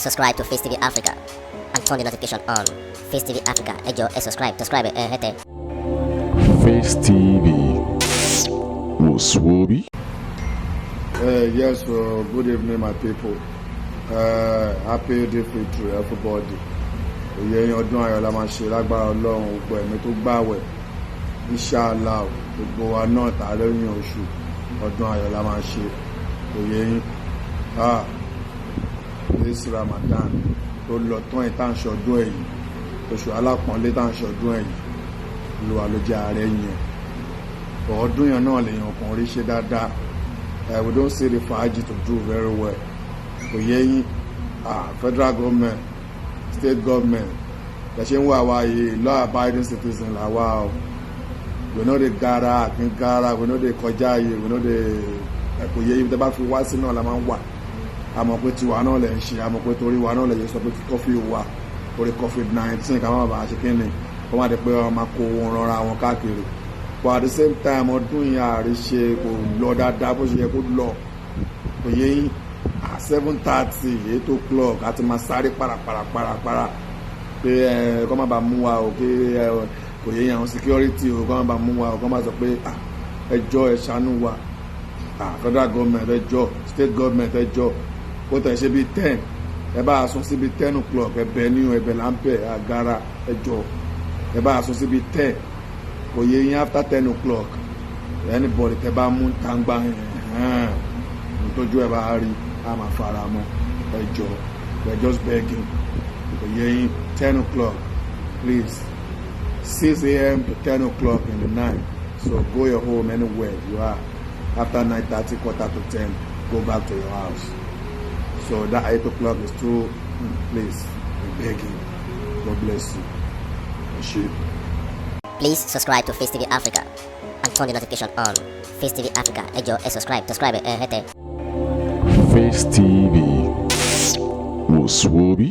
Subscribe to Face TV Africa and turn the notification on. Face TV Africa, ẹ jọ̀ọ́, ẹ subscribe, subscribe ẹ hẹ́tẹ̀. Face TV wò sùwòbí. Yes, good evening, my people. Happy Eid Fitr, everybody. Òye yín, ọdún ayọ̀ la máa ṣe lágbára Ọlọ́run. Gbogbo ẹ̀mí tó gbàwẹ̀, inshallah, gbogbo wa náà tà lóyún oṣù, ọdún ayọ̀ la máa ṣe. Òye yín. Ah, this Ramadan tó lọ tán yìí tá à ń ṣọdún ẹ̀ yìí, oṣù alápọ̀nlé tá à ń ṣọdún ẹ̀ yìí, Olúwa ló jẹ́ ààrẹ yẹn. Ọdún yẹn náà lèèyàn kàn rí ṣe dáadáa. We don't see the fàájì to do very well. Kò yé yín. Ah, federal government, state government, ẹ ṣe ń wá wa yìí, law abiding citizen là wá o. We no dey gara akin gara, we no dey kọjá yìí, we no dey. Kò yé yín, tẹ́ bá fi wá sí náà la máa ń wà. Àmọ́ pé tiwa náà lẹ̀ ń ṣe, àmọ́ pé torí wa náà lè sọ pé curfew wa torí COVID-19, ká má bàa ṣe kí ni, kó má di pé wọ́n máa kó wọn rọra wọn káàkiri. But at the same time, ọdún yẹn àríṣe kò lọ dáadáa bó ṣe yẹ kó lọ. Kò yé yín. At 7:30, 8 o'clock, àti máa sáré parapara pé ẹ kọ́ má bàa mú wa o, kí ẹ kò yé yín, àwọn security o, kọ́ má bàa mú wa o, kọ́ má sọ pé ẹ jọ̀ọ́, ẹ ṣàánú wa. Ah, federal government, ẹ jọ̀ọ́, state government, ẹ jọ̀ọ́, kó tẹ̀ ṣe bíi 10, ẹ bá a sún síbi 10 o'clock. Ẹ̀bẹ̀ ní o, ẹ̀bẹ̀ là ń bẹ̀ agara, ẹ jọ̀ọ́, ẹ bá a sún síbi 10. Kò yé yín, after 10 o'clock, anybody tẹ bá mú tàǹgbà, ntójú ẹ bá rí, a máa fara mọ́. Ẹ jọ̀ọ́, we are just begging. Kò yé yín, 10 o'clock, please, 6 a.m. to 10 o'clock in the night. So go your home anywhere you are after 9:30, 9:45, go back to your house. So that 8 o'clock is too, please, we begging. God bless you. Ẹ ṣé. Please subscribe to Face TV Africa and turn the notification on. Face TV Africa, ẹ jọ̀ọ́, ẹ subscribe, subscribe ẹ hẹ́tẹ̀. Face TV wò sùwòbí.